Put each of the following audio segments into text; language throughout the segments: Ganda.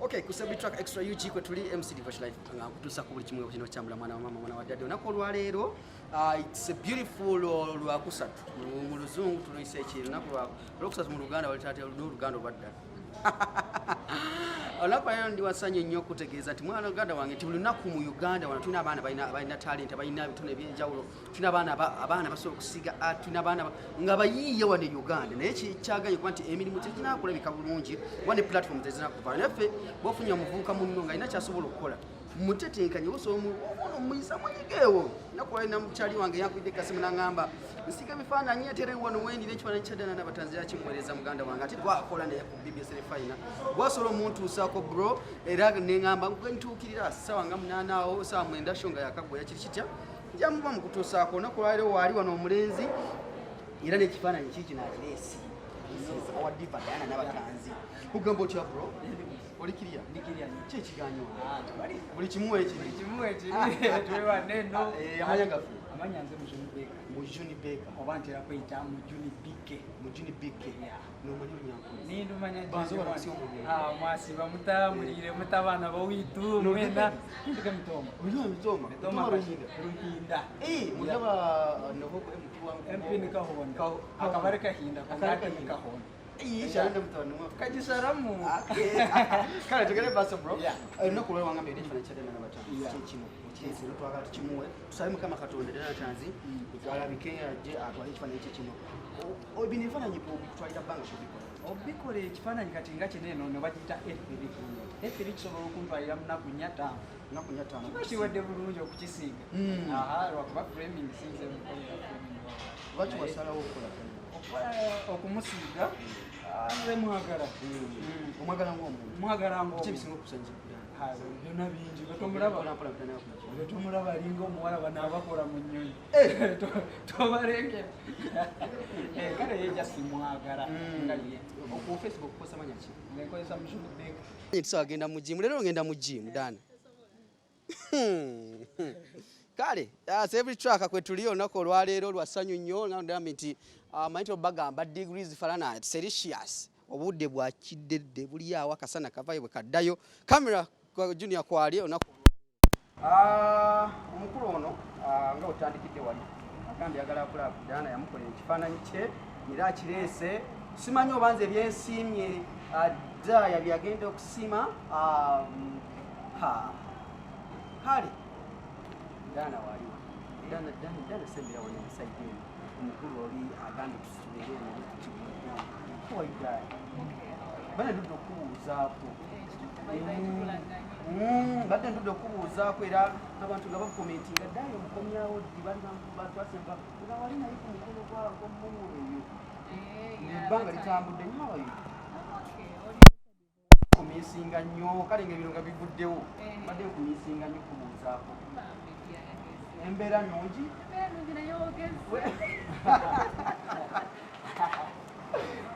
Okay, ku Celebrity Track Extra UG kwe tuli, MC Devotion Life, nga nkutuusa ku buli kimu kino kyambula mwana wa mama, mwana wa daddy. Olunaku olwaleero, it's a beautiful lwakusatu mu Luzungu tuluyise eki lunaku lwokusatu, mu Luganda balitate n'Oluganda olwaddala. Olunaku lwaleero ndi wasanyu nnyo okutegeeza nti mwana Uganda wange nti buli lunaku mu Uganda wano tulina abaana balina talent, balina ebitone ebyenjawulo. Tulina abaana abaana basobola okusiga art, tulina abaana nga bayiiye wano e Uganda, naye kyaganye kuba nti emirimu teginakulabika bulungi oba ne platform tezinakuva. Naye ffe bwofunye omuvubuka munno nga alina kyasobola okukola, mutetenkanye osobola omuyisa munyigeewo. Nakuwalina mukyali wange yankubidde kasimu naŋŋamba nsiga ebifaananyi atere wano wendira ekifaananyi kya Diana Nabatanzi, yakimuweereza muganda wange ate gwakola naye ku BBS Refina, gwasobola omuntuusaako bro. Era neŋŋamba ntuukirira ssaawa nga 8 awo, saawa 9 show nga yakagwa yakiri kitya, njamuba mukutuusaako. Olunaku lwaleero waali wano omulenzi era n'ekifaananyi kiikino akireesi our diva Diana Nabatanzi. Kugamba otya bro, oli kirya? Ki ekiganyo buli kimu ekiri? Kimu ekiri twewanne no. Amanya gaffe? Amanya nze Mujuni Baker. Mujuni Baker. Oba ntera kweyita Mujuni BK. Mujuni BK. Yeah. Nomanyi Olunyankole? Nindumanya. Banzo barakusiba omubiri. Mwasiba mutamulire muta abaana bawitu mwena nduga mitoma. Olina mitoma? Mitoma. Mitoma Ruhinda. Ruhinda. Mundaba nohoko MP wangu. MP ni Kahonda, akabari Kahinda. Akabari Kongati. Kahinda. Kahonda. Kyalonde mutabani mwafu. Kagisaramu. Kale tugende baso bro. Yeah. Olunaku lwali wangambye ekifaananyi kya Diana Nabatanzi. Kikino okireese era twagala tukimuwe, tusabe Mukama Katonda Diana Nabatanzi alabike ajje atwale ekifaananyi kye kino. Bino ebifaananyi bikutwalira bbanga kyobikola? Obikola ekifaananyi kati nga kino eno no bagiyita A3. A3 kisobola okuntwalira munaku 4 5. Nnaku 4 5. Kiba kiwadde bulungi okukisiiga. Aha, lwakuba framing sinze mukolera framing. Lwaki wasalawo okukola? Okukola okumusiiga, nze mwagala. Omwagala ng'omuntu? Mwagala ngo. Ki ebisinga okusanyusa ku Diana? Byonna bingi betomulaba. Mpola mpola bitandika kumanya. Betomulaba alinga omuwala banaabakola mu nnyonyi. Tobalengera. Kale ye just mwagala nga ye. Ku Facebook okozesa manya ki? Nkozesa Mujuni Baker. Tusobola genda mu gym leero, ngenda mu gym Dana. Kale Celebrity Track kwe tuli olunaku olwaleero lwa ssanyu nnyo nga ndambi nti manyi tobagamba degrees Fahrenheit, Celsius, obudde bwa kiddedde buli awo, akasana kavayo bwe kaddayo. Camera kwa Junior kwali olunaku. Omukulu ono, nga otandikidde wali agambye ayagala kulaba Diana, yamukolera ekifaananyi kye era akireese. Simanyi oba nze byensiimye, Daya byagenda okusiima. Ha kale Dana waliwo. Dana, Dana, Dana, sembera wano omusajja eno. Omukulu oli agambye tutubeere eno tukiwaidaya bana ndudde okubuuzaako. Badde ndudde okubuuzaako era abantu nga bakomentinga ddayo omukomyawo ddi, bali batwasemba nga wali naye ku mukolo gwagwomumu eyo, ebbanga litambudde nnyo ayo kumisinga nnyo. Kale nga ebino nga bivuddewo, badde nkumisinga nnyo kubuuzaako. Embeera nnungi? Naye ogeze.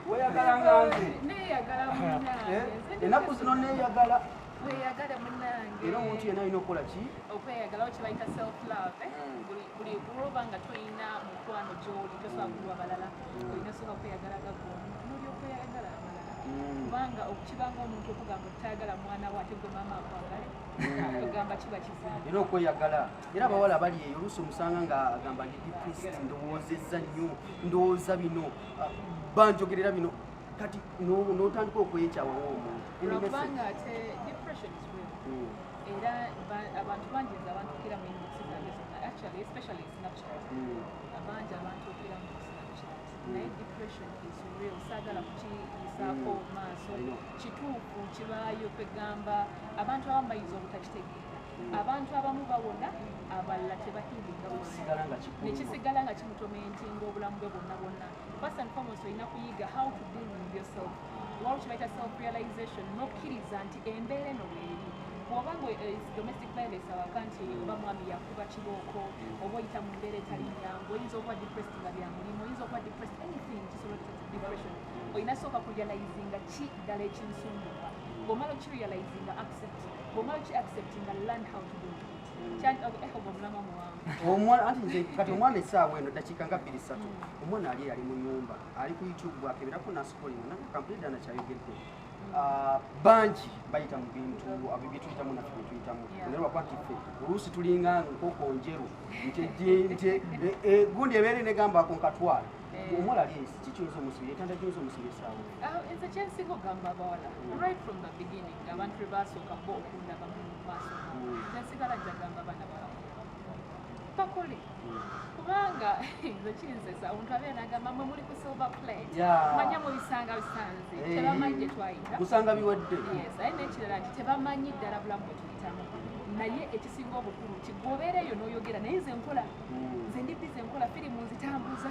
Weyagala nga nze? Neeyagala munnange. Ennaku zino neeyagala. Weyagala munnange. Era omuntu yenna alina okukola ki? Okweyagala kye bayita self love, eh? Buli lwoba nga tolina mukwano gy'oli, tosobola kulwa balala, olina sooka kweyagala nga gwe omuntu n'olyoka oyagala abalala, kubanga okukibanga omuntu okugamba otayagala mwana we ate gwe maama akwagale, ogamba kiba kizibu. Era okweyagala, era abawala bali eyo oluusi omusanga nga agamba ndi depressed, ndowoozezza nnyo, ndowooza bino, banjogerera bino, kati n'otandika okwekyawa ng'omuntu. Any message? Lwakubanga ate depression is real. Era abantu bangi nze abantuukira mu inbox zange zonna, actually especially Snapchat, abangi abantuukira mu Snapchat, naye depression is real, saagala kukiyisaako maaso. I know. Kituufu kibaayo, kwegamba abantu abamu bayinza obutakitegeera, abantu abamu bawona, abalala tebahiringa. Kisigala nga kikuluma. Nekisigala nga kimutormentinga obulamu bwe bwonna bwonna. First and foremost olina kuyiga how to deal with yourself. Waliwo kibayita self realization, nokkiriza nti embeera eno weeri. Bw'oba nga domestic violence awaka, nti oba mwami yakuba kibooko, oba oyita mu mbeera etali nyangu, oyinza okuba depressed nga bya mulimu, oyinza okuba depressed, anything kisobola okuleeta depression. Olina sooka kurealizinga ki ddala ekinsumbuwa. Bw'omala okirealizinga, accept. Bw'omala oki acceptinga, learn how to deal with it. Ogwo omulamwa muwanvu. Omwana, anti nze kati omwana essaawa eno dakiika nga 2 3, omwana ali mu nyumba, ali ku YouTube, bwakeberako nasikolinga nakampulidde ana kyayogedde. Bangi bayita mu bintu abo byetuyitamu, naffe byetuyitamu. Naye lwakuba nti ffe oluusi tulinga nkoko njeru nti nti gundi ebeere negamba ako nkatwala. Omuwala ali ensi kikyoyinza omusibira etanda, gyoyinza omusibira esaawa? Nze kyensinga okugamba abawala, right from the beginning, abantu lwe basooka bo okundaba mu maaso, nze nsigala njagamba abaana bawala bakole, kubanga nze kinzesa omuntu abeera nagamba, "Mwe muli ku silver plate." Manya mubisanga bisanze. Tebamanyi gye twayita. Musanga biwadde. Yes, aye n'ekirala nti tebamanyi ddala bulamu bwe tuyitamu. Naye ekisinga obukulu nti gwobeera eyo n'oyogera, naye nze nkola, nze ndi busy, nkola firimu, nzitambuza.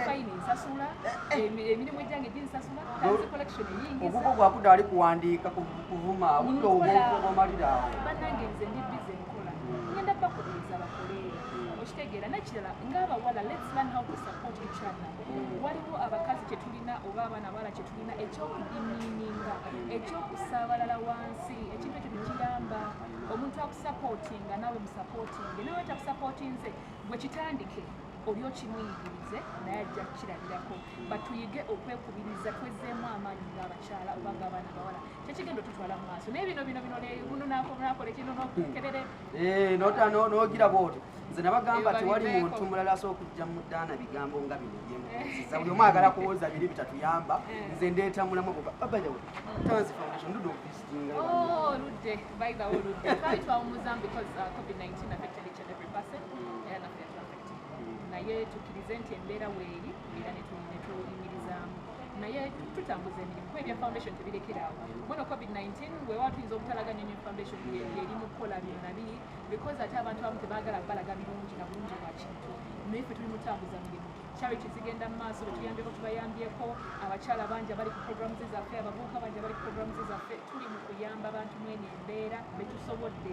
Fine, nsasula emirimu egyange ginsasula, Tanzi Collection eyingiza. Ogugwo gwakudda ali kuwandiika kuvuma budde obwomalira awo. Bannange, nze ndi busy, nkola, ngenda bakubiriza bakole, okitegeera? Nekirala, ng'abawala, let's learn how to support each other. Waliwo abakazi kyetulina oba abaana abawala kyetulina ekyokudemeaninga, ekyokussa abalala wansi. Ekintu ekyo tekiyamba. Omuntu akusupportinga, naawe musupportinge. Nawe takusupportinze, gwe kitandike oli okimuyigirize, naye ajja kukirabirako. Batuyige okwekubiriza, twezzeemu amaanyi ng'abakyala oba ng'abaana bawala, kyekigenda otutwala mu maaso. Naye bino bino bino guno nakola kino nokerere. Nogira bwotyo. Nze nabagamba Ebyo tewali babiveeko. muntu mulala asobola okujja mu ddaana bigambo nga bino byemubuuziza. Buli omu agala kuwoza biri bitatuyamba. Nze ndeeta mulamu gwe. By the way, Tanzi Foundation ndudde okuvisitinga. Oh, Ludde, by the way, Ludde. Twali twawummuzamu because COVID-19 affected each and every person. Era naffe yatu affected. Naye tukkirize nti embeera weeri era ne tuyimirizaamu. Naye tutambuza emirimu kuba ebya foundation tebirekeraawo. Muno COVID-19 weewaawo tuyinza obutalaga nnyo nnyo foundation eri mu kukola byonna biri, because ate abantu abamu tebaagala balaga birungi na bulungi bwa kintu. Naye ffe tuli mutambuza mirimu. Charity zigenda mu maaso, betuyambyeko tubayambyeko, abakyala bangi abali ku programs zaffe, abavubuka bangi abali ku programs zaffe. Tuli mu kuyamba abantu mwene embeera betusobodde.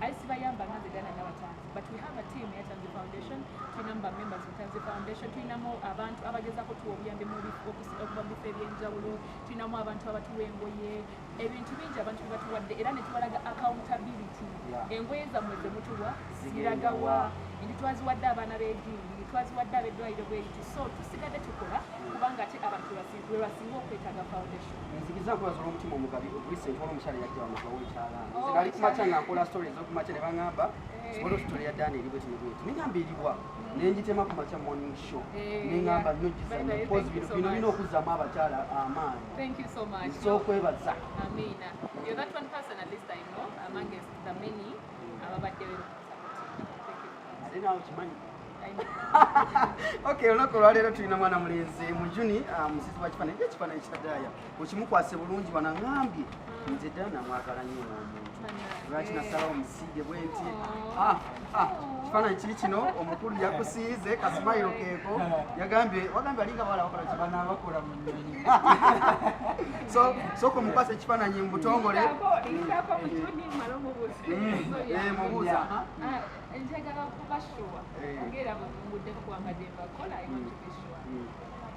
Aye sibayamba nga nze Dana Nabatanzi, but we have a team eya Tanzi Foundation. Tulinamu ba members mu Tanzi Foundation, tulinamu abantu abagezaako tuwa obuyambi okuva mu bifo ebyenjawulo, tulinamu abantu abatuwa engoye, ebintu bingi abantu bye batuwadde, era ne tubalaga accountability. Engoye zammwe ze mutuwa ziragawa? Nti twaziwadde abaana b'egindi, twaziwadde ab'eddwaliro bweriti. So tusigadde tukola, kubanga ate abantu lwe basinga okwetaaga foundation. Nzikiriza nkwebaza olw'omutima omugabi. Recent waliwo omukyala yajja wano bawa ekyalaani. Oh, Nze nali kumakya ekyalaani. nga nkola stories ez'okumakya, ne baŋŋamba sobola ositole ya Dana eri bweti ne bweti. Neŋŋamba eriwa, nenjitema ku makya morning show. Neŋŋamba nnyo. By the way, gizanya thank you so bino much. birina okuzzaamu abakyala amaanyi. Thank you so much. Nze okwebaza. Amina. You're that one person at least I know amongst the many ababadde supporting. Thank you. Ate naawe kimanyi. I know. Okay, olunaku olwaleero tulina mwana mulenzi Mujuni, musizi wa kifaananyi. Ekifaananyi kya Daya okimukwase bulungi. Wano aŋŋambye, nze Dana mwagala nnyo omuntu, lwaki nasalawo omusiige bwe nti. Kifaananyi kiri kino, omukulu yakusiize kasimayiro keeko. Yagambye, wagambye alinga bawala bakola ki? Bano abakola mu nnyonyi. So sooka omukwase ekifaananyi mu butongole. Lindako Mujuni mmale omubuuze. So, yeah. Mubuuza, aha. Njagala kuba sure. Ngera bwe kubanga gye mbakola, I want to be sure.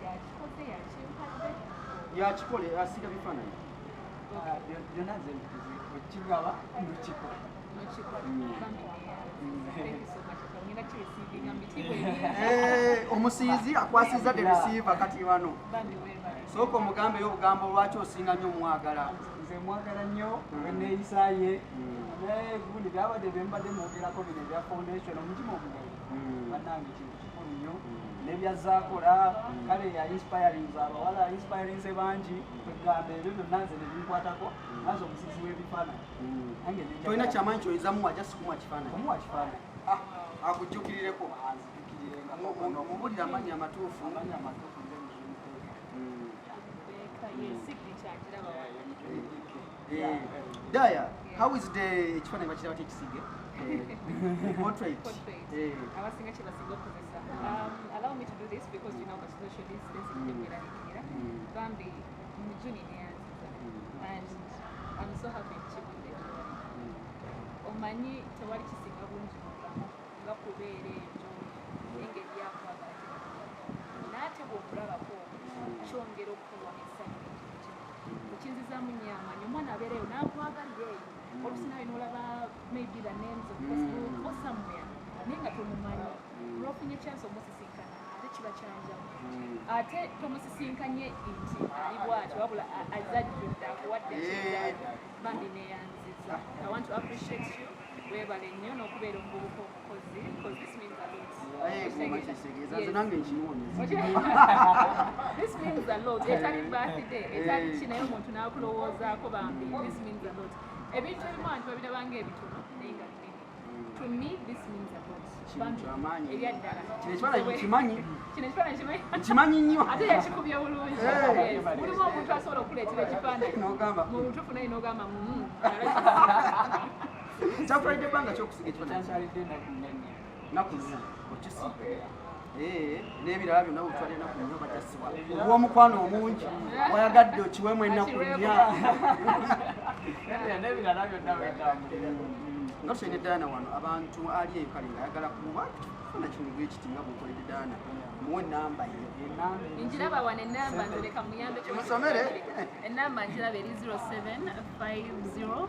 Yakikoze, yakimpadde. Yakikole, asiga bifaananyi. Byonna nze mbikoze, okigaba ndukikola. Nokikola. Bambi neyanze. Thank you so much. Ngenda kireceivinga mu bitiibwa ebingi. Omusiizi akwasiza the receiver kati wano. Bambi weebale. Sooka omugambeyo obugambo lwaki osinga nnyo omwagala. Nze mwagala nnyo olw'enneeyisa ye. Naye gundi byabadde byembadde mwogerako bino ebya foundation, omutima omugabi, bannange kintu kikulu nnyo nebyazaakola. Kale ya inspirinze abawala, inspirinze bangi. Kwegamba ebyo byonna nze nebinkwatako maze omusizi w'ebifaananyi. Nange nenjagala- Tolina kyamanyi kyoyinza muwa, just kumuwa kifaananyi. Omuwa kifaananyi. Akujjukirireko. Anzijukirirenga. Mubulire amannya amatuufu. Amannya amatuufu nze Mujuni. Beeka ye signature agiraba wano. Daya, how is the ekifaananyi bakiraba tekisige? Portrait. Portrait. Abasinga kye basinga okukozesa. Allow me to do this because you know social distancing tekweraliikirira. Bambi Mujuni neyanziza. And I'm so happy nkibudde gy'oli. Omanyi tewali kisinga bulungi mu bulamu nga kubeera eyo gy'oli naye ng'eri akwagala tebakugamba. Naate bw'okulabako kyongera okukuwa essanyu lingi mu mutima. Ekinzizaamu nnyo amaanyi, omwana abeera eyo n'akwagalira eyo. Oluusi nawe n'olaba maybe the names on Facebook or somewhere naye nga tomumanyi. Lw'ofunye chance omusisinkana ate Kiba kyanjawulo. Ate tomusisinkanye nti ali bwatyo, wabula azajjudde akuwadde ekintu. Bambi neyanziza. I want to appreciate you. Weebale nnyo n'okubeera omuvubuka omukozi, because this means a lot. Kitegeeza nze nange nkiwonyeza. This means a lot. Etali birthday, etali ki, naye omuntu n'akulowoozaako, bambi this means a lot. Ebintu ebimu abantu babiraba nga ebitono, naye nga binene. To me this means a lot. Kintu amaanyi. Ebyaddala. Kino ekifaananyi nkimanyi. Kino ekifaananyi kimanyi. Nkimanyi nnyo. Ate yakikubye bulungi. Eh. Yes. Mulimu omuntu asobola okuleetera ekifaananyi N'ogamba, mu butuufu, naye n'ogamba, Kyakutwalidde ebbanga kyokusiga ekifaananyi? Kyansalidde ennaku nnene. Naku nnya okisiiga. Eh, n'ebirala byonna bwetwala ennaku nnya batasibwa olw'omukwano omungi, wayagadde okiweemu ennaku 4. N'ebirala byonna wetambulira. Nga tukyalina Diana wano, abantu ali eyo kale ngaayagala kuba kufuna kino bwekiti nga bwokoledde Diana, muwe enamba ye. Njiraba wano enamba, nze leka muyambe. Musomere. Enamba njiraba eri 07 50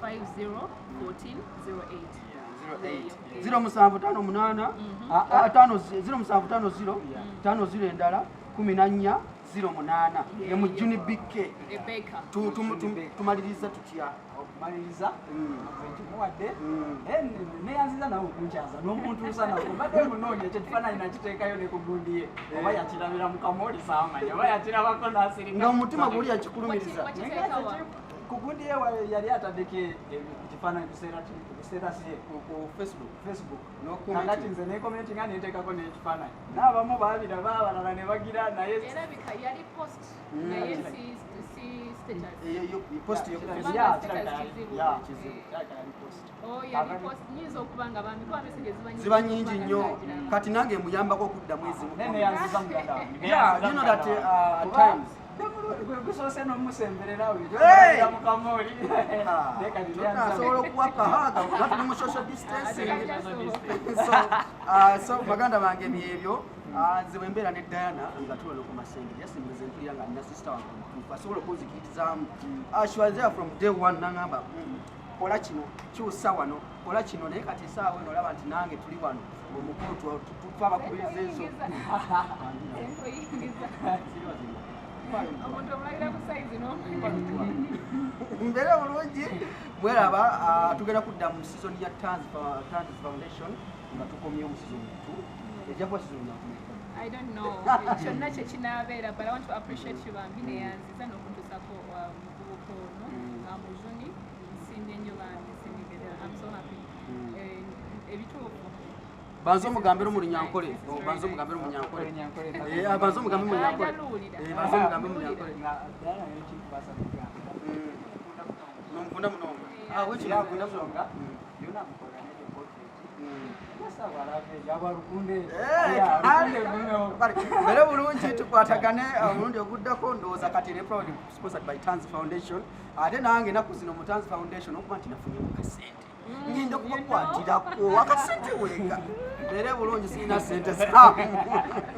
50 14 08. 0758 5 0750 50 endala 14 08, ye mu Juni BK. Rebecca. Tumaliriza tutya? Okumaliriza, nze nkimuwadde. Neyanziza nawe okunkyaza n'omuntuusa nako. Mbadde munoonya ekyo ekifaananyi, nakiteekayo ne ku gundi ye, oba yakirabira mu kamooli saamanya, oba yakirabako n'asirika. Nga mu mutima guli yakikulumiriza. Wakiteekawa? Ku gundi ye yali ataddeko ekifaananyi ku status ye. Ku Facebook. Facebook. N'ocommenting. Kakati nze necommentinga nga neteekako n'ekifaananyi, n'abamu baabiraba, abalala ne bagira naye. Erabika yali post, naye si status. Post yo ku Yeah, Facebook. Kubanga kirabika status yali- kizibu. yeah, Kizibu. kirabika yali post. Oh, yali post. Nyinza okuba nga bambi kuba messages ziba nyingi. Ziba nyingi nnyo. Kati nange muyambako okuddamu ezimu. Naye neyanziza muganda wange. Yeah, you know that, at times Gwe gusoose n'omusemberera. Hey! Mukamooli. Asobola okuwa kahaga nga tuli mu social distancing. So, so baganda bange, byebyo. Nze bwe mbeera ne Diana nga tuwano ku Masengere, yasimbiza empulira nga nina sister wange omutuufu asobola okunzikirizaamu. She was there from day one, nangamba, kola kino, kyusa wano, kola kino." Naye kati esaawa eno olaba nti nange tuli wano omukulu tufa abakubiriza enso. Oyingiza omuntu omulabira ku size n'omanya. Mbeere bulungi, mweraba. Tugenda kudda mu season ya Tanz Foundation nga tukomyewo mu season 2, ejja kuba season yakumeka? I don't know kyonna kye kinaabeera, but I want to appreciate you bambi. Neyanziza n'okuntuusako muvubuka ono, Mujuni. Nsiimye nnyo bambi, nsiimye ddala. I'm so happy. Ebituufu. Banze omugambire mu Lunyankole, banze omugambire mu Lunyankole. Eh, banze omugambe mu Lunyankole. Ajaluwulira. Eh, banze omugambe mu Lunyankole. Nomukunda munonga. Ah, wekiri mukunda munonga. Eh, kale, mbere bulungi, tukwatagane omulundi oguddako. Ndowooza kati ne proud sponsored by Tans Foundation. Ate nange ennaku zino mu Tans Foundation, okuba nti nafunyemu kasente, ngenda kubakwatirako akasente. Weka mbere bulungi, sirina sente zaamu.